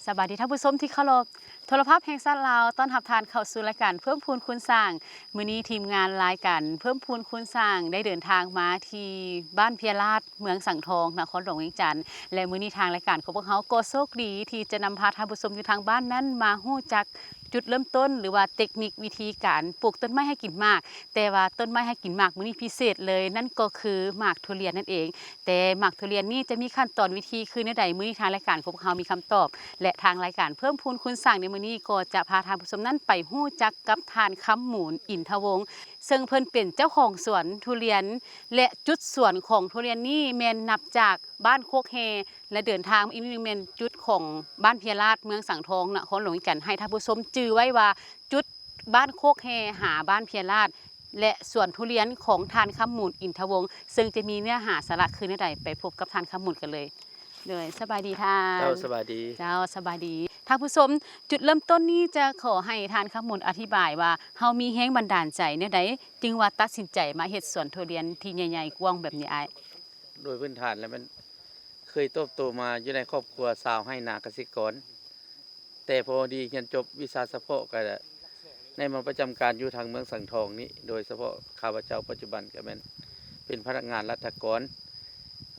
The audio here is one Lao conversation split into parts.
ສະບາຍດີທ່ານຜູ້ຊົມທີ່ເຄົາລົບ, ໂທລະພາບແຫ່ງຊາດລາວ ຕ້ອນຮັບທ່ານເຂົ້າສູ່ລາຍການເພີ່ມພູນຄູນສ້າງ. ມື້ນີ້ທີມງານລາຍການເພີ່ມພູນຄູນສ້າງ ໄດ້ເດີນທາງມາທີ່ບ້ານເພຍລາດ ເມືອງສັງທອງ ນະຄອນຫຼວງວຽງຈັນ ແລະ ມື້ນີ້ທາງລາຍການຂອງພວກເຮົາກໍໂຊກດີທີ່ຈະນຳພາທ່ານຜູ້ຊົມຢູ່ທາງບ້ານນັ້ນມາຮູ້ຈັກ ຈຸດເລີ່ມຕົ້ນ ຫຼືວ່າເຕັກນິກວິທີການປູກຕົ້ນໄມ້ໃຫ້ກິນໝາກ, ແຕ່ວ່າຕົ້ນໄມ້ໃຫ້ກິນໝາກມື້ນີ້ພິເສດເລີຍ ນັ້ນກໍຄືໝາກທຸລຽນນັ້ນເອງ. ແຕ່ໝາກທຸລຽນນີ້ຈະມີຂັ້ນຕອນວິທີຄືແນວໃດ, ມື້ນີ້ທາງລາຍການຂອງພວກເຮົາມີຄຳຕອບ ແລະ ທາງລາຍການເພີ່ມພູນຄູນສ້າງໃນມື້ນີ້ກໍຈະພາທ່ານຜູ້ຊົມນັ້ນໄປຮູ້ຈັກກັບທ່ານຄຳມູນ ອິນທະວົງ ເຊິ່ງເພິ່ນເປັນເຈົ້າຂອງສວນທຸລຽນ ແລະ ຈຸດສວນຂອງທຸລຽນນີ້ແມ່ນນັບຈາກບ້ານໂຄກແຮ່ ແລະ ເດີນທາງມາອີກໜ້ອຍໜຶ່ງແມ່ນຈຸດຂອງບ້ານເພຍລາດ ເມືອງສັງທອງ ນະຄອນຫຼວງວຽງຈັນ. ໃຫ້ທ່ານຜູ້ຊົມຈື່ໄວ້ວ່າ ຈຸດບ້ານໂຄກແຮ່ຫາບ້ານເພຍລາດ ແລະ ສວນທຸລຽນຂອງທ່ານຄຳມູນ ອິນທະວົງ ເຊິ່ງຈະມີເນື້ອຫາສາລະຄືແນວໃດ ໄປພົບກັບທ່ານຄຳມູນກັນເລີຍ. ໂດຍ ສະບາຍດີທ່ານ. ເຈົ້າ ສະບາຍດີ. ເຈົ້າ ສະບາຍດີ. ທ່ານຜູ້ຊົມ, ຈຸດເລີ່ມຕົ້ນນີ້ຈະຂໍໃຫ້ທ່ານຄຳມູນອະທິບາຍວ່າ ເຮົາມີແຮງບັນດານໃຈແນວໃດ ຈຶ່ງວ່າຕັດສິນໃຈມາເຮັດສວນທຸລຽນທີ່ໃຫຍ່ໆກວ້າງແບບນີ້ອ້າຍ? ໂດຍພື້ນຖານແລ້ວແມ່ນເຄີຍເຕີບໂຕມາຢູ່ໃນຄອບຄົວຊາວໄຮ່ນາກະສິກອນ, ແຕ່ພໍດີຮຽນຈົບວິຊາສະເພາະ ກໍໄດ້ມາປະຈຳການຢູ່ທາງເມືອງສັງທອງນີ້. ໂດຍສະເພາະຂ້າພະເຈົ້າປັດຈຸບັນກໍແມ່ນເປັນພະນັກງານລັດຖະກອນ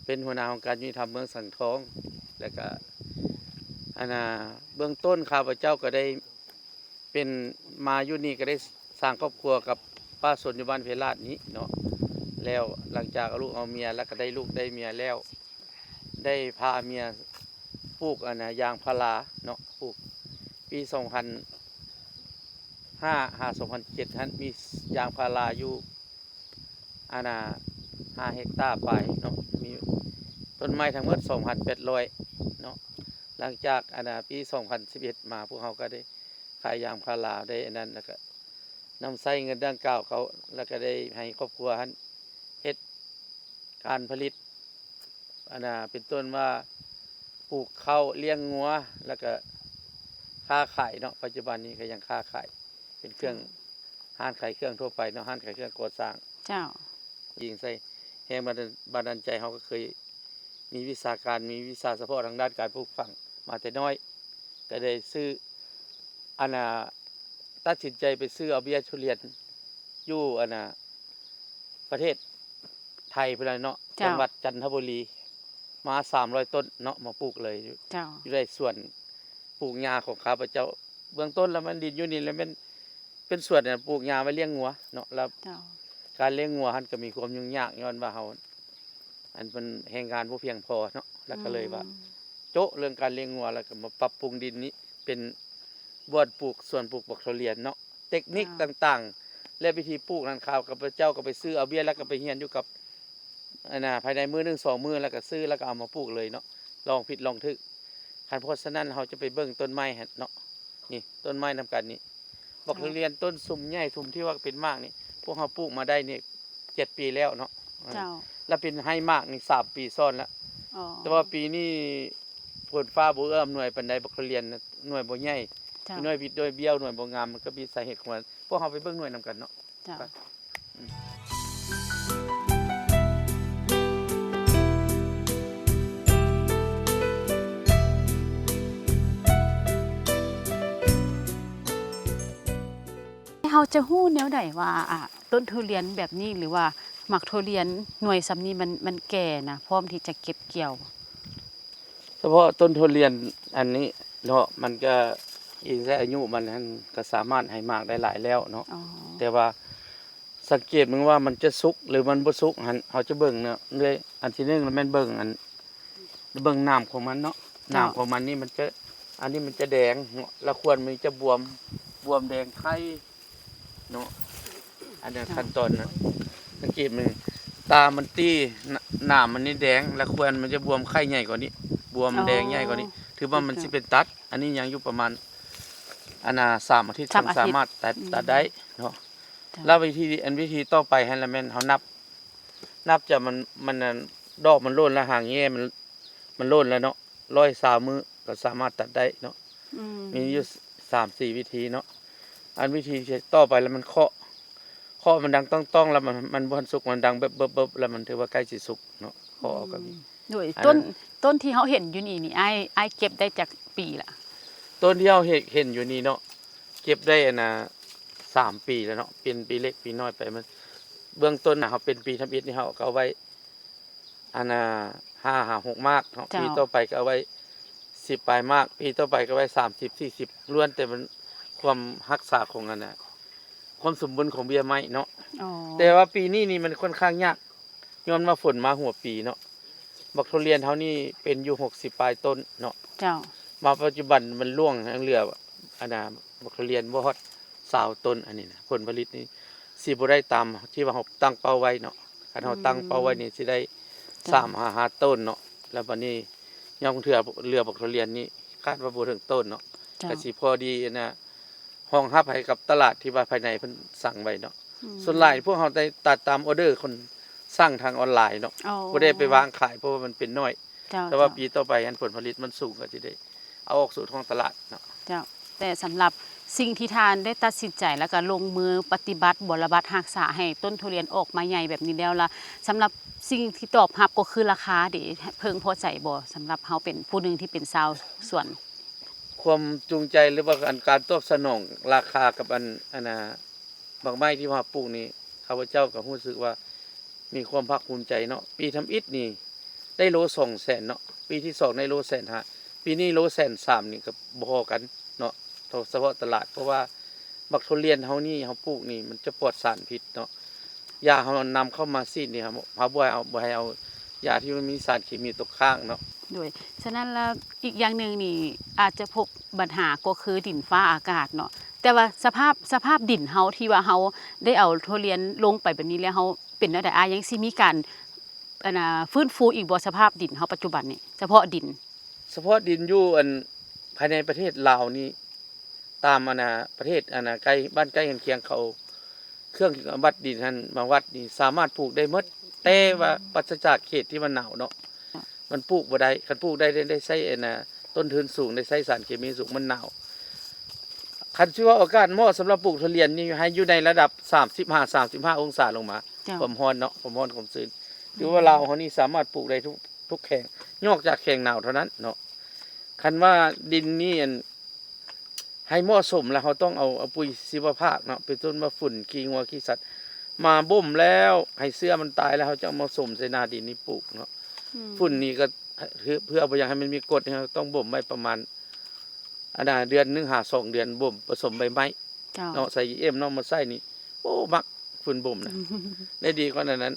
ເປັນຫົວໜ້າຫ້ອງການຍຸຕິທຳເມືອງສັງທອງ. ແລ້ວກໍ ອັນນ່າ ເບື້ອງຕົ້ນຂ້າພະເຈົ້າກໍໄດ້ ເປັນມາຢູ່ນີ້ກໍໄດ້ສ້າງຄອບຄົວກັບປະຊາຊົນຢູ່ບ້ານເພຍລາດນີ້ເນາະ. ແລ້ວຫຼັງຈາກເອົາລູກເອົາເມຍ ແລ້ວກໍໄດ້ລູກໄດ້ເມຍແລ້ວ ໄດ້ພາເມຍປູກ ອັນນ່າ ຢາງພາລາເນາະ, ປູກປີສອງພັນຫ້າຫາສອງພັນເຈັດຫັ້ນ ມີຢາງພາລາຢູ່ ອັນນ່າ ຫ້າເຮັກຕາປາຍເນາະ, ມີຕົ້ນໄມ້ທັງໝົດສອງພັນແປດຮ້ອຍເນາະ. ຫຼັງຈາກ ອັນນ່າ ປີສອງພັນສິບເອັດມາ ພວກເຮົາກໍໄດ້ ຂາຍຢາງພາລາໄດ້ອັນນັ້ນ ແລ້ວກໍນຳໃຊ້ເງິນດັ່ງກ່າວເຂົາ ແລ້ວກໍໄດ້ໃຫ້ຄອບຄົວຫັ້ນເຮັດການຜະລິດ ອັນນ່າ ເປັນຕົ້ນວ່າປູກເຂົ້າ, ລ້ຽງງົວ ແລ້ວກໍຄ້າຂາຍເນາະ. ປັດຈຸບັນນີ້ກໍຍັງຄ້າຂາຍ ເປັນເຄື່ອງ ຮ້ານຂາຍເຄື່ອງທົ່ວໄປເນາະ, ຮ້ານຂາຍເຄື່ອງກໍ່ສ້າງ. ເຈົ້າ. ອີງໃສ່ແຮງບັນດານ ບັນດານໃຈ ເຮົາກໍເຄີຍມີວິຊາການ ມີວິຊາສະເພາະທາງດ້ານການປູກຝັງມາແຕ່ນ້ອຍ ກໍໄດ້ຊື້ ອັນນ່າ ຕັດສິນໃຈໄປຊື້ເອົາເບ້ຍທຸລຽນຢູ່ ອັນນ່າ ປະເທດໄທພຸ້ນແຫຼະເນາະ, ເຈົ້າ. ຈັງຫວັດຈັນທະບູລີ ມາສາມຮ້ອຍຕົ້ນເນາະ ມາປູກເລີຍ. ເຈົ້າ. ຢູ່ໃນສວນປູກຫຍ້າຂອງຂ້າພະເຈົ້າ. ເບື້ອງຕົ້ນແລ້ວແມ່ນດິນຢູ່ນີ້ແຫຼະແມ່ນ ເປັນສວນ ປູກຫຍ້າໄວ້ລ້ຽງງົວເນາະ. ແລ້ວ ເຈົ້າ. ການລ້ຽງງົວຫັ້ນກໍມີຄວາມຫຍຸ້ງຍາກ ຍ້ອນວ່າເຮົາ ອັນເພິ່ນແຮງງານບໍ່ພຽງພໍເນາະ, ແລ້ວກໍເລີຍວ່າ ອືມ ໂຈະເລື່ອງການລ້ຽງງົວ ແລ້ວກໍມາປັບປຸງດິນນີ້ເປັນບ່ອນປູກ ສວນປູກບັກທຸລຽນເນາະ. ເຕັກນິກ ເຈົ້າ ຕ່າງໆ ແລະ ວິທີປູກນັ້ນ ຂ້າພະເຈົ້າກໍໄປຊື້ເອົາເບ້ຍ ແລ້ວກໍໄປຮຽນຢູ່ກັບ ອັນນ່າ ພາຍໃນມື້ໜຶ່ງສອງມື້ ແລ້ວກໍຊື້ ແລ້ວກໍເອົາມາປູກເລີຍເນາະ, ລອງຜິດລອງຖືກ. ຄັນເພາະສະນັ້ນ ເຮົາຈະໄປເບິ່ງຕົ້ນໄມ້ຫັ້ນເນາະ, ນີ້ ຕົ້ນໄມ້ນຳກັນນີ້ ບັກ ເຈົ້າ ທຸລຽນຕົ້ນຊຸມໃຫຍ່ ຊຸມທີ່ວ່າເປັນໝາກນີ້ ພວກເຮົາປູກມາໄດ້ນີ້ເຈັດປີແລ້ວເນາະ. ເຈົ້າ. ແລ້ວເປັນໃຫ້ໝາກນີ້ສາມປີຊ້ອນແລ້ວ. ອໍ. ແຕ່ວ່າປີນີ້ຝົນຟ້າບໍ່ເອື້ອອຳນວຍປານໃດ, ບັກທຸລຽນໜ່ວຍບໍ່ໃຫຍ່. ເຈົ້າ. ໜ່ວຍບິດໜ່ວຍບ້ຽວ ໜ່ວຍບໍ່ງາມ, ມັນກໍມີສາເຫດຂອງມັນ. ພວກເຮົາໄປເບິ່ງໜ່ວຍນຳກັນເນາະ. ເຈົ້າ. ໄປ. ເຮົາຈະຮູ້ແນວໃດວ່າ ອາ ຕົ້ນທຸລຽນແບບນີ້ ຫຼືວ່າໝາກທຸລຽນໜ່ວຍສ່ຳນີ້ ມັນ ມັນແກ່ນະ ພ້ອມທີ່ຈະເກັບກ່ຽວ? ສະເພາະຕົ້ນທຸລຽນອັນນີ້ເນາະ ມັນກໍອີງໃສ່ອາຍຸມັນຫັ້ນ ກໍສາມາດໃຫ້ໝາກໄດ້ຫຼາຍແລ້ວເນາະ. ອໍ. ແຕ່ວ່າສັງເກດເບິ່ງວ່າມັນຈະສຸກ ຫຼື ມັນບໍ່ສຸກຫັ້ນ ເຮົາຈະເບິ່ງເນາະ ເລື່ອຍ ອັນທີໜຶ່ງແມ່ນເບິ່ງອັນ ເບິ່ງໜາມຂອງມັນເນາະ. ເຈົ້າ. ໜາມຂອງມັນນີ້ມັນຈະ ອັນນີ້ມັນຈະແດງເນາະ ລະຄວນມັນຈະບວມ ບວມແດງໄຂ່ເນາະ. ອັນນັ້ນ ເຈົ້າ ຂັ້ນຕອນນະ ສັງເກດມັນ ຕາມັນຕີ ໜາມມັນນີ້ແດງ ລະຄວນມັນຈະບວມໄຂ່ໃຫຍ່ກວ່ານີ້ ບວມແດງໃຫຍ່ກວ່ານີ້. ອໍ. ຖືວ່າມັນ ເຈົ້າ ຊິເປັນຕັດ. ອັນນີ້ຍັງຢູ່ປະມານ ອັນນ່າ ສາມອາທິດ ສາມອາທິດ ຈັ່ງສາມາດຕັດ ອືມ ຕັດໄດ້ເນາະ. ເຈົ້າ. ລະວິທີ ອັນວິທີຕໍ່ໄປຫັ້ນລະແມ່ນເຮົານັບ ນັບຈາກມັນ ມັນ ອັນ ດອກມັນຫຼົ່ນ ລະຫາງແຫຍ່ມັນ ມັນຫຼົ່ນແລ້ວເນາະ ຮ້ອຍຊາວມື້ກໍສາມາດຕັດໄດ້ເນາະ. ອືມ. ມີຢູ່ສາມສີ່ວິທີເນາະ. ອັນວິທີຕໍ່ໄປລະມັນເຄາະ ເຄາະມັນດັງຕ້ອງໆ ລະມັນ ມັນບໍ່ທັນສຸກ ມັນດັງເບິບໆ ລະມັນຖືວ່າໃກ້ຊິສຸກເນາະ. ເຄາະເອົາກໍມີ. ອືມ. ໂດຍ ອັນນັ້ນ ຕົ້ນ ຕົ້ນທີ່ເຮົາເຫັນຢູ່ນີ້ນີ້ ອ້າຍ ອ້າຍເກັບໄດ້ຈັກປີລະ? ຕົ້ນທີ່ເຮົາເຫັນ ເຫັນຢູ່ນີ້ເນາະ ເກັບໄດ້ອັນນ່າ ສາມປີແລ້ວເນາະ ເປັນປີເລັກປີນ້ອຍໄປ ມັນ ເບື້ອງຕົ້ນນະ ເຮົາເປັນປີທຳອິດນີ້ ເຮົາກໍເອົາໄວ້ ອັນນ່າ ຫ້າຫາຫົກໝາກເນາະ ເຈົ້າ ປີຕໍ່ໄປກໍເອົາໄວ້ ສິບປາຍໝາກ ປີຕໍ່ໄປກໍໄວ້ ສາມສິບ ສີ່ສິບ ລ້ວນແຕ່ມັນ ຄວາມຮັກສາຂອງອັນນ່າ ຄວາມສົມບູນຂອງເບ້ຍໄມ້ເນາະ. ອໍ ແຕ່ວ່າປີນີ້ນີ້ມັນຂ້ອນຂ້າງຍາກ ຍ້ອນວ່າຝົນມາຫົວປີເນາະ ບັກທຸລຽນເຮົານີ້ເປັນຢູ່ ຫົກສິບປາຍຕົ້ນເນາະ. ເຈົ້າ ມາປັດຈຸບັນມັນລ່ວງ ຍັງເຫຼືອ ອັນນ່າ ບັກທຸລຽນບໍ່ຮອດ ຊາວຕົ້ນ ອັນນີ້ນະ ຜົນຜະລິດນີ້ຊິບໍ່ໄດ້ຕາມທີ່ວ່າເຮົາຕັ້ງເປົ້າໄວ້ເນາະ. ຄັນເຮົາ ອືມ ຕັ້ງເປົ້າໄວ້ນີ້ຊິໄດ້ ເຈົ້າ ສາມຫາຫ້າໂຕນເນາະ ແລ້ວບັດນີ້ຍັງເທື່ອເຫຼືອບັກທຸລຽນນີ້ ຄາດວ່າບໍ່ເຖິງໂຕນເນາະ. ເຈົ້າ ກະຊິພໍດີ ອັນນ່າ ຮອງຮັບໃຫ້ກັບຕະຫຼາດທີ່ວ່າພາຍໃນເພິ່ນສັ່ງໄວ້ເນາະ. ອືມ ສ່ວນຫຼາຍພວກເຮົາໄດ້ຕາມ ຕາມອໍເດີຄົນສັ່ງທາງອອນລາຍເນາະ. ອໍ ບໍ່ໄດ້ໄປວາງຂາຍ ເພາະວ່າມັນເປັນນ້ອຍ. ເຈົ້າ ແຕ່ວ່າ ເຈົ້າ ປີຕໍ່ໄປ ຄັນຜົນຜະລິດມັນສູງ ກໍຊິໄດ້ເອົາອອກສູ່ທ້ອງຕະຫຼາດເນາະ. ເຈົ້າ ແຕ່ສຳລັບສິ່ງທີ່ທ່ານໄດ້ຕັດສິນໃຈ ແລ້ວກໍລົງມືປະຕິບັດບົວລະບັດຮັກສາໃຫ້ຕົ້ນທຸລຽນອອກມາໃຫຍ່ແບບນີ້ແລ້ວລະ ສຳລັບສິ່ງທີ່ຕອບຮັບກໍຄືລາຄາເດ ເພິ່ງພໍໃຈບໍ່ ສຳລັບເຮົາເປັນຜູ້ໜຶ່ງທີ່ເປັນຊາວສວນ? ຄວາມຈູງໃຈ ຫຼືວ່າອັນການຕອບສະໜອງລາຄາກັບອັນ ອັນນ່າ ໝາກໄມ້ທີ່ເຮົາປູກນີ້ ຂ້າພະເຈົ້າກໍຮູ້ສຶກວ່າມີຄວາມພາກພູມໃຈເນາະ. ປີທຳອິດນີ້ໄດ້ໂລສອງແສນເນາະ ປີທີສອງໄດ້ໂລແສນຫ້າ ປີນີ້ໂລແສນສາມນີ້ກໍບໍ່ພໍກັນເນາະ ສະເພາະຕະຫຼາດ ເພາະວ່າບັກທຸລຽນເຮົານີ້ ເຮົາປູກນີ້ມັນຈະປອດສານພິດເນາະ. ຢາເຮົານຳເຂົ້າມາສີດນີ້ ເຮົາ ເຮົາບໍ່ໃຫ້ເອົາ ບໍ່ໃຫ້ເອົາຢາທີ່ມັນມີສານເຄມີຕົກຄ້າງເນາະ. ໂດຍ ສະນັ້ນແລ້ວ ອີກຢ່າງໜຶ່ງນີ້ ອາດຈະພົບບັນຫາກໍຄືດິນຟ້າອາກາດເນາະ ແຕ່ວ່າສະພາບ ສະພາບດິນເຮົາທີ່ວ່າເຮົາໄດ້ເອົາຖົ່ວລຽນລົງໄປແບບນີ້ແລ້ວ ເຮົາເປັນແນວໃດ? ອາ ຍັງຊິມີການ ອັນນ່າ ຟື້ນຟູອີກບໍ່ ສະພາບດິນເຮົາປັດຈຸບັນນີ້ ສະເພາະດິນ? ສະເພາະດິນຢູ່ອັນ ພາຍໃນປະເທດລາວນີ້ ຕາມອັນນ່າ ປະເທດອັນນ່າ ໃກ້ ບ້ານໃກ້ເຮືອນຄຽງເຂົາ ເຄື່ອງວັດດິນຫັ້ນມາວັດນີ້ ສາມາດປູກໄດ້ໝົດ ແຕ່ວ່າປາສະຈາກເຂດທີ່ມັນໜາວເນາະ ມັນປູກບໍ່ໄດ້. ຄັນປູກໄດ້ ໄດ້ ໄດ້ໃຊ້ອັນນ່າ ຕົ້ນທຶນສູງ ໄດ້ໃຊ້ສານເຄມີສູງ ມັນໜາວ. ຄັນຊິວ່າໂອກາດເໝາະສຳລັບປູກທຸລຽນນີ້ ໃຫ້ຢູ່ໃນລະດັບສາມສິບຫາສາມສິບຫ້າອົງສາລົງມາ ເຈົ້າ ຄວາມຮ້ອນເນາະ ຄວາມຮ້ອນຄວາມຊື້ນ ຖືວ່າລາວເຮົານີ້ສາມາດປູກໄດ້ທຸກ ທຸກແຂວງ ນອກຈາກແຂວງໜາວເທົ່ານັ້ນເນາະ. ຄັນວ່າດິນນີ້ ອັນ ໃຫ້ເໝາະສົມແລ້ວ ເຮົາຕ້ອງເອົາ ເອົາປຸຍຊີວະພາກເນາະ ເປັນຕົ້ນວ່າຝຸ່ນ ຂີ້ງົວ ຂີ້ສັດ ມາບົ່ມແລ້ວ ໃຫ້ເຊື້ອມັນຕາຍແລ້ວ ເຮົາຈະເອົາມາສົມໃສ່ໜ້າດິນນີ້ປູກເນາະ. ອືມ ຝຸ່ນນີ້ກໍ ເພື່ອ ເພື່ອບໍ່ຢາກໃຫ້ມັນມີກົດ ເຮົາຕ້ອງບົ່ມໄວ້ປະມານ ອັນນ່າ ເດືອນໜຶ່ງຫາສອງເດືອນ ບົ່ມປະສົມໃບໄມ້ ເຈົ້າ ເນາະ ໃສ່ອີເອັມເນາະ ມາໃສ່ນີ້ ໂອ້ ມັກຝຸ່ນບົ່ມນະ ໄດ້ດີກວ່ານັ້ນ. ອໍ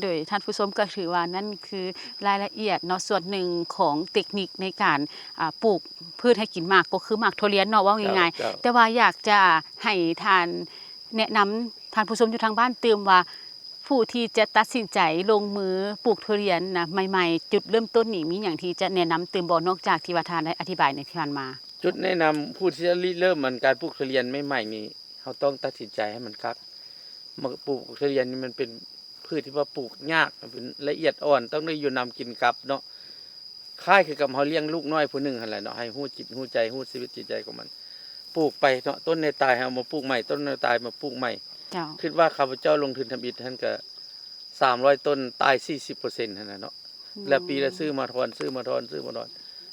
ໂດຍ ທ່ານຜູ້ຊົມ ກໍຖືວ່ານັ້ນຄືລາຍລະອຽດເນາະ ສ່ວນໜຶ່ງຂອງເຕັກນິກໃນການ ອາ ປູກພືດໃຫ້ກິນໝາກ ກໍຄືໝາກຖົ່ວລຽນເນາະ ເວົ້າງ່າຍໆ. ເຈົ້າ ເຈົ້າ ແຕ່ວ່າຢາກຈະໃຫ້ທ່ານແນະນຳທ່ານຜູ້ຊົມຢູ່ທາງບ້ານຕື່ມວ່າ ຜູ້ທີ່ຈະຕັດສິນໃຈລົງມືປູກຖົ່ວລຽນນະ ໃໝ່ໆ ຈຸດເລີ່ມຕົ້ນນີ້ມີຫຍັງທີ່ຈະແນະນຳຕື່ມບໍ່ ນອກຈາກທີ່ວ່າທ່ານໄດ້ອະທິບາຍໃນທີ່ຜ່ານມາ? ຈຸດແນະນຳຜູ້ທີ່ຈະລິເລີ່ມອັນການປູກຖົ່ວລຽນໃໝ່ໆນີ້ ເຮົາຕ້ອງຕັດສິນໃຈໃຫ້ມັນຄັກ. ໝາກ ປູກຖົ່ວລຽນນີ້ມັນເປັນພືດທີ່ວ່າປູກຍາກ ມັນເປັນລະອຽດອ່ອນ ຕ້ອງໄດ້ຢູ່ນຳກິນກັບເນາະ. ຄ້າຍຄືກັບເຮົາລ້ຽງລູກນ້ອຍຜູ້ໜຶ່ງຫັ້ນແຫຼະເນາະ ໃຫ້ຮູ້ຈິດຮູ້ໃຈ ຮູ້ຊີວິດຈິດໃຈຂອງມັນ ປູກໄປເນາະ ຕົ້ນໃດຕາຍເຮົາເອົາມາປູກໃໝ່ ຕົ້ນໃດຕາຍມາປູກໃໝ່. ເຈົ້າ ຄິດວ່າຂ້າພະເຈົ້າລົງທຶນທຳອິດຫັ້ນກະ ສາມຮ້ອຍຕົ້ນ ຕາຍສີ່ສິບເປີເຊັນຫັ້ນນະເນາະ. ອືມ ແລ້ວປີລະຊື້ມາທອນ ຊື້ມາທອນ ຊື້ມາທອນ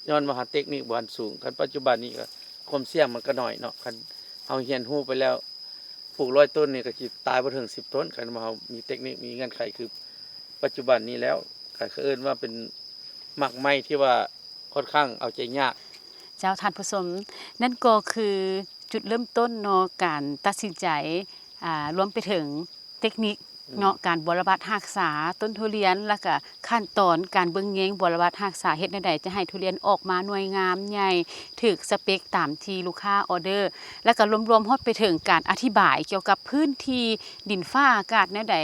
ຍ້ອນວ່າເຮົາເຕັກນິກບໍ່ທັນສູງ. ຄັນປັດຈຸບັນນີ້ກໍຄວາມສ່ຽງມັນກໍໜ້ອຍເນາະ ຄັນເຮົາຮຽນຮູ້ໄປແລ້ວ ປູກຮ້ອຍຕົ້ນນີ້ກໍຊິຕາຍບໍ່ເຖິງສິບຕົ້ນ ຄັນວ່າເຮົາມີເຕັກນິກ ມີເງື່ອນໄຂຄືປັດຈຸບັນນີ້ແລ້ວ ກໍເອີ້ນວ່າເປັນໝາກໄມ້ທີ່ວ່າຂ້ອນຂ້າງເອົາໃຈຍາກ. ເຈົ້າ ທ່ານຜູ້ຊົມ ນັ້ນກໍຄືຈຸດເລີ່ມຕົ້ນເນາະ ການຕັດສິນໃຈ ອາ ລວມໄປເຖິງເຕັກນິກ ອືມ ເນາະ ການບົວລະບັດຮັກສາຕົ້ນທຸລຽນ ແລ້ວກະຂັ້ນຕອນການເບິ່ງແຍງບົວລະບັດຮັກສາ ເຮັດແນວໃດຈະໃຫ້ທຸລຽນອອກມາໜ່ວຍງາມໃຫຍ່ ຖືກສະເປັກຕາມທີ່ລູກຄ້າອໍເດີ ແລ້ວກະລວມໆຮອດໄປເຖິງການອະທິບາຍກ່ຽວກັບພື້ນທີ່ດິນຟ້າອາກາດແນວໃດ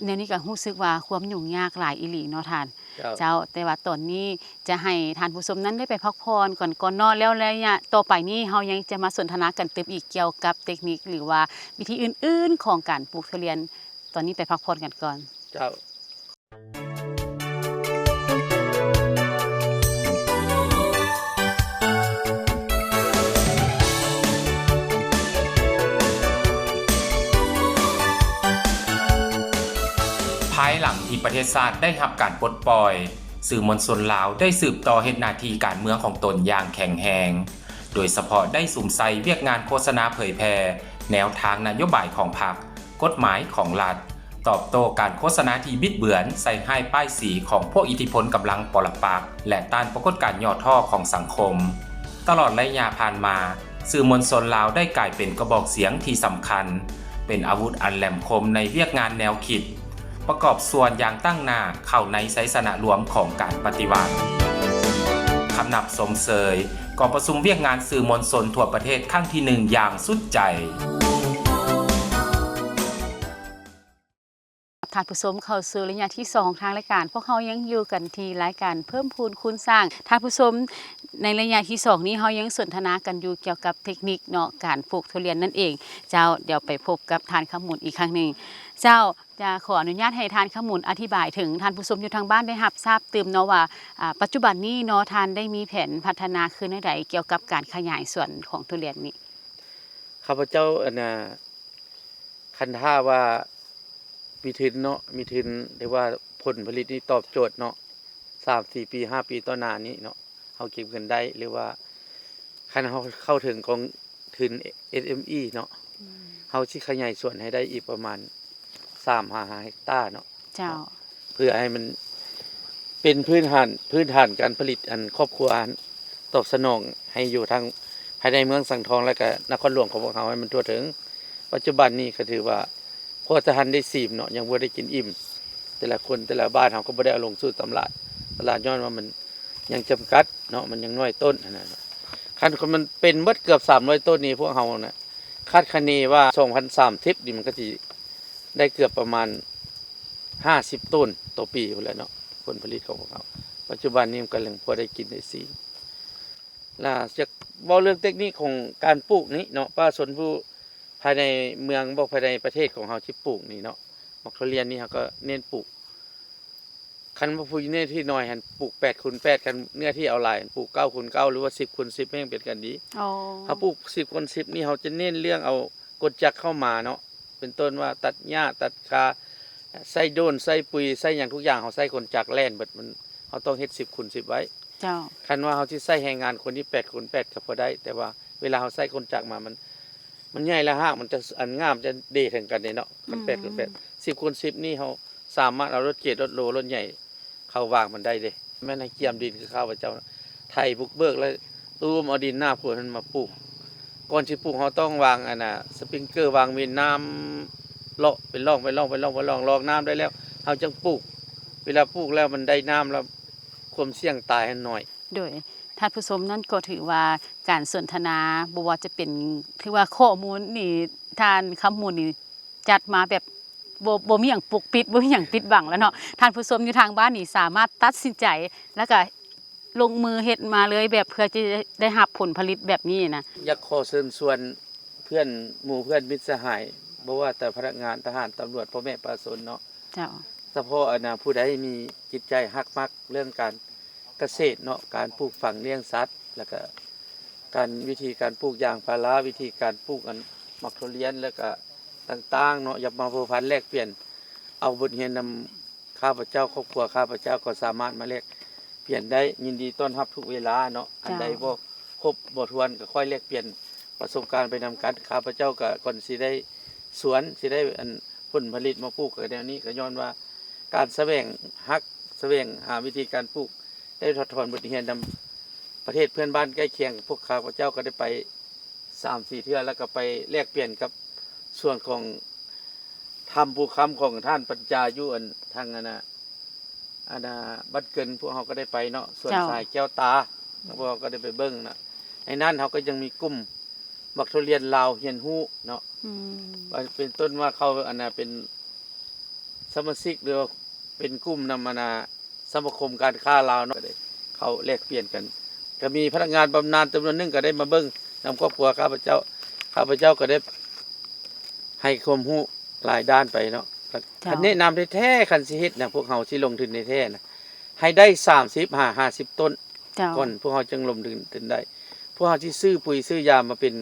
ແນວນີ້ກໍຮູ້ສຶກວ່າຄວາມຫຍຸ້ງຍາກຫຼາຍອີ່ຫຼີເນາະທ່ານ. ເຈົ້າ ເຈົ້າ ແຕ່ວ່າຕອນນີ້ຈະໃຫ້ທ່ານຜູ້ຊົມນັ້ນໄດ້ໄປພັກຜ່ອນກ່ອນກ່ອນເນາະ ແລ້ວໄລຍະຕໍ່ໄປນີ້ເຮົາຍັງຈະມາສົນທະນາກັນຕື່ມອີກກ່ຽວກັບເຕັກນິກ ຫຼືວ່າວິທີອື່ນໆຂອງການປູກທຸລຽນ. ຕອນນີ້ໄປພັກຜ່ອນກັນກ່ອນ. ເຈົ້າ. ພາຍຫຼັງທີ່ປະເທດຊາດໄດ້ຮັບການປົດປ່ອຍ, ສື່ມວນຊົນລາວໄດ້ສືບຕໍ່ເຮັດໜ້າທີ່ການເມືອງຂອງຕົນຢ່າງແຂງແຮງ, ໂດຍສະເພາະໄດ້ສຸມໃສ່ວຽກງານໂຄສະນາເຜີຍແຜ່ແນວທາງນະໂຍບາຍຂອງພັກ, ກົດໝາຍຂອງລັດ, ຕອບໂຕ້ການໂຄສະນາທີ່ບິດເບືອນ, ໃສ່ຮ້າຍປ້າຍສີຂອງພວກອິດທິພົນກຳລັງປໍລະປັກ ແລະ ຕ້ານປາກົດການຫຍໍ້ທໍ້ຂອງສັງຄົມ. ຕະຫຼອດໄລຍະຜ່ານມາ, ສື່ມວນຊົນລາວໄດ້ກາຍເປັນກະບອກສຽງທີ່ສຳຄັນ, ເປັນອາວຸດອັນແຫຼມຄົມໃນວຽກງານແນວຄິດ, ປະກອບສ່ວນຢ່າງຕັ້ງໜ້າເຂົ້າໃນໄຊຊະນະລວມຂອງການປະຕິວັດ. ຄຳນັບຊົມເຊີຍກອງປະຊຸມວຽກງານສື່ມວນຊົນທົ່ວປະເທດຄັ້ງທີໜຶ່ງຢ່າງສຸດໃຈ. ທ່ານຜູ້ຊົມເຂົ້າສູ່ໄລຍະທີສອງທາງລາຍການ. ພວກເຮົາຍັງຢູ່ກັນທີ່ລາຍການເພີ່ມພູນຄູນສ້າງ. ທ່ານຜູ້ຊົມ, ໃນໄລຍະທີສອງນີ້ເຮົາຍັງສົນທະນາກັນຢູ່ກ່ຽວກັບເທັກນິກເນາະ ການປູກທຸລຽນນັ້ນເອງ. ເຈົ້າ, ດຽວໄປພົບກັບທ່ານຄຳມູນອີກຄັ້ງໜຶ່ງ. ເຈົ້າ, ຈະຂໍອະນຸຍາດໃຫ້ທ່ານຄຳມູນອະທິບາຍເຖິງທ່ານຜູ້ຊົມຢູ່ທາງບ້ານໄດ້ຮັບຊາບຕື່ມເນາະວ່າ ອາ ປັດຈຸບັນນີ້ເນາະ ທ່ານໄດ້ມີແຜນພັດທະນາຄືແນວໃດກ່ຽວກັບການຂະຫຍາຍສວນຂອງທຸລຽນນີ້? ຂ້າພະເຈົ້າ ອັນນ່າ ຄັນຖ້າວ່າມີທຶນເນາະ ມີທຶນ ຫຼືວ່າຜົນຜະລິດນີ້ຕອບໂຈດເນາະ ສາມສີ່ປີ ຫ້າປີຕໍ່ໜ້ານີ້ເນາະ ເຮົາເກັບເງິນໄດ້ ຫຼືວ່າຄັນເຮົາເຂົ້າເຖິງກອງທຶນ ເອສເອັມອີ ເນາະ ອືມ ເຮົາຊິຂະຫຍາຍສວນໃຫ້ໄດ້ອີກປະມານສາມຫາຫ້າເຮັກຕາເນາະ. ເຈົ້າ. ເພື່ອໃຫ້ມັນເປັນພື້ນຖານ ພື້ນຖານການຜະລິດ ອັນຄອບຄົວຫັ້ນ ຕອບສະໜອງໃຫ້ຢູ່ທາງພາຍໃນເມືອງສັງທອງ ແລະກະນະຄອນຫຼວງຂອງພວກເຮົາໃຫ້ມັນທົ່ວເຖິງ. ປັດຈຸບັນນີ້ກໍຖືວ່າ ເພາະວ່າທະຫານໄດ້ຊີມເນາະ ຍັງບໍ່ໄດ້ກິນອີ່ມ. ແຕ່ລະຄົນ ແຕ່ລະບ້ານເຮົາກໍບໍ່ໄດ້ເອົາລົງສູ່ຕະຫຼາດ ຕະຫຼາດ ຍ້ອນວ່າມັນຍັງຈຳກັດເນາະ ມັນຍັງນ້ອຍຕົ້ນຫັ້ນນະ. ຄັນ ຄັນມັນເປັນໝົດເກືອບສາມຮ້ອຍຕົ້ນນີ້ ພວກເຮົານະ ຄາດຄະເນວ່າ ສອງພັນສາມສິບນີ້ ມັນກໍຊິໄດ້ເກືອບປະມານຫ້າສິບໂຕນຕໍ່ປີພຸ້ນແຫຼະເນາະ ຜົນຜະລິດຂອງພວກເຮົາ. ປັດຈຸບັນນີ້ມັນກຳລັງພໍໄດ້ກິນໄດ້ຊີມ. ລະຢາກເວົ້າເລື່ອງເຕັກນິກຂອງການປູກນີ້ເນາະ ປະຊາຊົນຜູ້ພາຍໃນເມືອງບໍ ພາຍໃນປະເທດຂອງເຮົາຊິປູກນີ້ເນາະ ໝາກທຸລຽນນີ້ເຮົາກໍເນັ້ນປູກ ຄັນວ່າຜູ້ເນື້ອທີ່ໜ້ອຍຫັ້ນ ປູກແປດຄູນແປດ ຄັນເນື້ອທີ່ເອົາຫຼາຍ ປູກເກົ້າຄູນເກົ້າ ຫຼືວ່າສິບຄູນສິບ ແຮ່ງເປັນການດີ. ອໍ ເຮົາປູກສິບຄູນສິບນີ້ ເຮົາຈະເນັ້ນເລື່ອງເອົາກົນຈັກເຂົ້າມາເນາະ ເປັນຕົ້ນວ່າຕັດຫຍ້າ ຕັດຄາ ໃຊ້ໂດຣນ ໃຊ້ປຸຍ ໃຊ້ຫຍັງທຸກຢ່າງ ເຮົາໃຊ້ກົນຈັກແລ່ນເບິດ ມັນ ເຮົາຕ້ອງເຮັດສິບຄູນສິບໄວ້. ເຈົ້າ. ຄັນວ່າເຮົາຊິໃຊ້ແຮງງານຄົນທີ່ແປດຄູນແປດກໍພໍໄດ້ ແຕ່ວ່າເວລາເຮົາໃຊ້ກົນຈັກມາ ມັນ ມັນໃຫຍ່ ແລະຮາກມັນຈະ ອັນ ງ່າມັນຈະເດເຖິງກັນເດ້ເນາະ ຄັນ ອືມ ແປດຄູນແປດ ສິບຄູນສິບນີ້ ເຮົາສາມາດເອົາລົດເກຣດ ລົດໂລ ລົດໃຫຍ່ເຂົ້າວາງມັນໄດ້ເດ້. ແມ່ນໃຫ້ກຽມດິນຄືຂ້າພະເຈົ້ານະ ໄຖບຸກເບີກ ແລ້ວຕູມເອົາດິນໜ້າໂພນຫັ້ນມາປູກ. ກ່ອນຊິປູກ ເຮົາຕ້ອງວາງ ອັນນ່າ ສະປຣິງເກີ ວາງເວນນ້ຳ ເລາະເປັນຮ່ອງ ເປັນຮ່ອງ ເປັນຮ່ອງ ເປັນຮ່ອງ ລອງນ້ຳໄດ້ແລ້ວ ເຮົາຈຶ່ງປູກ. ເວລາປູກແລ້ວມັນໄດ້ນ້ຳແລ້ວ ຄວາມສ່ຽງຕາຍຫັ້ນໜ້ອຍ. ໂດຍ ທ່ານຜູ້ຊົມ ນັ້ນກໍຖືວ່າການສົນທະນາ ບໍ່ວ່າຈະເປັນ ຖືວ່າຂໍ້ມູນນີ້ ທ່ານຄຳມູນນີ້ຈັດມາແບບ ບໍ່ ບໍ່ມີຫຍັງປົກປິດ ບໍ່ມີຫຍັງປິດບັງແລ້ວເນາະ. ທ່ານຜູ້ຊົມຢູ່ທາງບ້ານນີ້ສາມາດຕັດສິນໃຈ ແລ້ວກະລົງມືເຮັດມາເລີຍ ແບບເພື່ອຈະໄດ້ຮັບຜົນຜະລິດແບບນີ້ນະ. ຢາກຂໍເຊີນຊວນເພື່ອນ ໝູ່ເພື່ອນມິດສະຫາຍ ບໍ່ວ່າແຕ່ພະນັກງານ ທະຫານ ຕຳຫຼວດ ພໍ່ແມ່ປະຊາຊົນເນາະ. ເຈົ້າ. ສະເພາະ ອັນນ່າ ຜູ້ໃດມີຈິດໃຈຮັກມັກເລື່ອງການກະເສດເນາະ ການປູກຝັງລ້ຽງສັດ ແລ້ວກະການ ວິທີການປູກຢາງພາລາ ວິທີການປູກ ອັນ ໝາກທຸລຽນ ແລ້ວກະຕ່າງໆເນາະ ຢາກມາພົວພັນແລກປ່ຽນ ເອົາບົດຮຽນນຳຂ້າພະເຈົ້າ ຄອບຄົວຂ້າພະເຈົ້າກໍສາມາດມາແລກປ່ຽນໄດ້ ຍິນດີຕ້ອນຮັບທຸກເວລາເນາະ. ເຈົ້າ. ອັນໃດບໍ່ຄົບບໍ່ຖ້ວນກໍຄ່ອຍແລກປ່ຽນປະສົບການໄປນຳກັນ. ຂ້າພະເຈົ້າກໍກ່ອນຊິໄດ້ສວນ ຊິໄດ້ ອັນ ຜົນຜະລິດມາປູກ ກໍແນວນີ້ ກໍຍ້ອນວ່າການສະແຫວງຮັກ ສະແຫວງຫາວິທີການປູກ ໄດ້ຖອດຖອນບົດຮຽນນຳປະເທດເພື່ອນບ້ານໃກ້ຄຽງ. ພວກຂ້າພະເຈົ້າກໍໄດ້ໄປສາມສີ່ເທື່ອ ແລ້ວກໍໄປແລກປ່ຽນກັບສ່ວນຂອງຖ້ຳພູຄຳຂອງທ່ານປັນຈາຢູ່ ອັນ ທາງ ອັນນ່າ ອັນນ່າ ບ້ານເກີນ ພວກເຮົາກໍໄດ້ໄປເນາະ ສວນ ເຈົ້າ ຊາຍແກ້ວຕາ ພວກເຮົາກໍໄດ້ໄປເບິ່ງນະ. ໃນນັ້ນເຮົາກໍຍັງມີກຸ່ມໝາກທຸລຽນລາວຮຽນຮູ້ເນາະ. ອືມ. ວ່າເປັນຕົ້ນວ່າເຂົາ ອັນນ່າ ເປັນສະມາຊິກ ຫຼືວ່າເປັນກຸ່ມນຳ ອັນນ່າ ສະມາຄົມການຄ້າລາວເນາະ ກໍໄດ້ເຂົ້າແລກປ່ຽນກັນ ກໍມີພະນັກງານບຳນານຈຳນວນໜຶ່ງກໍໄດ້ມາເບິ່ງນຳຄອບຄົວຂ້າພະເຈົ້າ. ຂ້າພະເຈົ້າກໍໄດ້ໃຫ້ຄວາມຮູ້ຫຼາຍດ້ານໄປເນາະ. ເຈົ້າ. ຄັນແນະນຳແທ້ໆ ຄັນຊິເຮັດນະ ພວກເຮົາຊິລົງທຶນແທ້ໆນະ ໃຫ້ໄດ້ສາມສິບຫາຫ້າສິບຕົ້ນ ເຈົ້າ ກ່ອນ ພວກເຮົາຈຶ່ງລົງທຶນໄດ້. ພວກເຮົາຊິຊື້ປຸຍຊື້ຢາມາເປັນ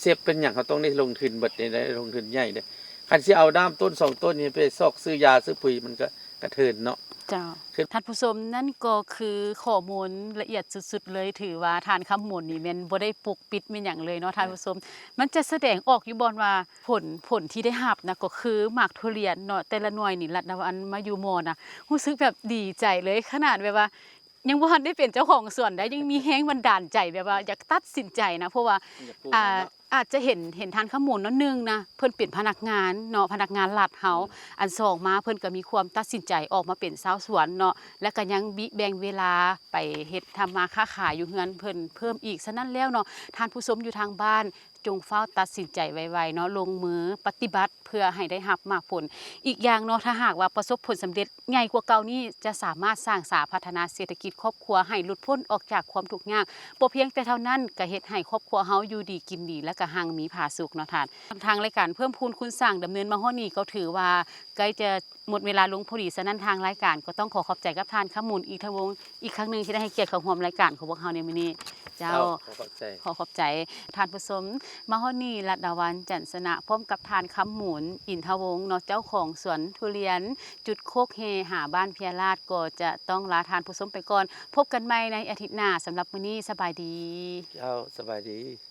ເຊັບເປັນຫຍັງ ເຮົາຕ້ອງໄດ້ລົງທຶນເບິດເດ້ ໄດ້ລົງທຶນໃຫຍ່ເດ້. ຄັນຊິເອົານ້ຳຕົ້ນສອງຕົ້ນນີ້ໄປຊອກຊື້ຢາຊື້ປຸຍ ມັນກໍ ກະເທີນເນາະ. ເຈົ້າ ທ່ານຜູ້ຊົມ, ນັ້ນກໍຄືຂໍ້ມູນລະອຽດສຸດໆເລີຍ. ຖືວ່າທ່ານຄຳມົນນີ້ແມ່ນບໍ່ໄດ້ປົກປິດແມ່ນຫຍັງເລີຍເນາະທ່ານຜູ້ຊົມ. ມັນຈະສະແດງອອກຢູ່ບ່ອນວ່າຜົນ ຜົນທີ່ໄດ້ຮັບນະ ກໍຄືໝາກທຸລຽນເນາະ, ແຕ່ລະໜ່ວຍນີ້ລັດດາວັນມາຢູ່ມໍນະ ຮູ້ສຶກແບບດີໃຈເລີຍ ຂະໜາດແບບວ່າ ຍັງບໍ່ທັນໄດ້ເປັນເຈົ້າຂອງສວນໃດ ຍັງມີແຮງບັນດານໃຈແບບວ່າຢາກຕັດສິນໃຈນະ ເພາະວ່າ ອາ ອາດຈະເຫັນ ເຫັນທ່ານຄຳມົນເນາະ, ໜຶ່ງນະ ເພິ່ນເປັນພະນັກງານເນາະ ພະນັກງານລັດເຮົາ, ອັນສອງມາເພິ່ນກໍມີຄວາມຕັດສິນໃຈອອກມາເປັນຊາວສວນເນາະ ແລະກໍຍັງບິແບ່ງເວລາໄປເຮັດທຳມາຄ້າຂາຍຢູ່ເຮືອນເພິ່ນເພີ່ມອີກ. ສະນັ້ນແລ້ວເນາະ ທ່ານຜູ້ຊົມຢູ່ທາງບ້ານ ຈົ່ງຟ້າວຕັດສິນໃຈໄວໆເນາະ ລົງມືປະຕິບັດ ເພື່ອໃຫ້ໄດ້ຮັບໝາກຜົນ. ອີກຢ່າງເນາະ ຖ້າຫາກວ່າປະສົບຜົນສຳເລັດໃຫຍ່ກວ່າເກົ່ານີ້ ຈະສາມາດສ້າງສາພັດທະນາເສດຖະກິດຄອບຄົວໃຫ້ຫຼຸດພົ້ນອອກຈາກຄວາມທຸກຍາກ. ບໍ່ພຽງແຕ່ເທົ່ານັ້ນ ກະເຮັດໃຫ້ຄອບຄົວເຮົາຢູ່ດີກິນດີ ແລະກະຮັ່ງມີຜາສຸກເນາະທ່ານ. ທາງລາຍການເພີ່ມພູນຄູນສ້າງດຳເນີນມາຮອດນີ້ ກໍຖືວ່າໃກ້ຈະໝົດເວລາລົງພໍດີ. ສະນັ້ນທາງລາຍການກໍຕ້ອງຂໍຂອບໃຈກັບທ່ານຄຳມົນ ອິນທະວົງ ອີກຄັ້ງໜຶ່ງທີ່ໄດ້ໃຫ້ກຽດເຂົ້າຮ່ວມລາຍການຂອງພວກເຮົາໃນມື້ນີ້. ເຈົ້າ ເຈົ້າ ຂໍຂອບໃຈ ຂໍຂອບໃຈທ່ານຜູ້ຊົມ. ມາຮອດນີ້ ລັດດາວັນ ຈັນຊະນະ ພ້ອມກັບທ່ານຄຳໝູນ ອິນທະວົງເນາະ ເຈົ້າຂອງສວນທຸລຽນ ຈຸດໂຄກແຮ່ຫາບ້ານເພຍລາດ ກໍຈະຕ້ອງລາທ່ານຜູ້ຊົມໄປກ່ອນ. ພົບກັນໃໝ່ໃນອາທິດໜ້າ. ສຳລັບມື້ນີ້ ສະບາຍດີ. ເຈົ້າ ສະບາຍດີ.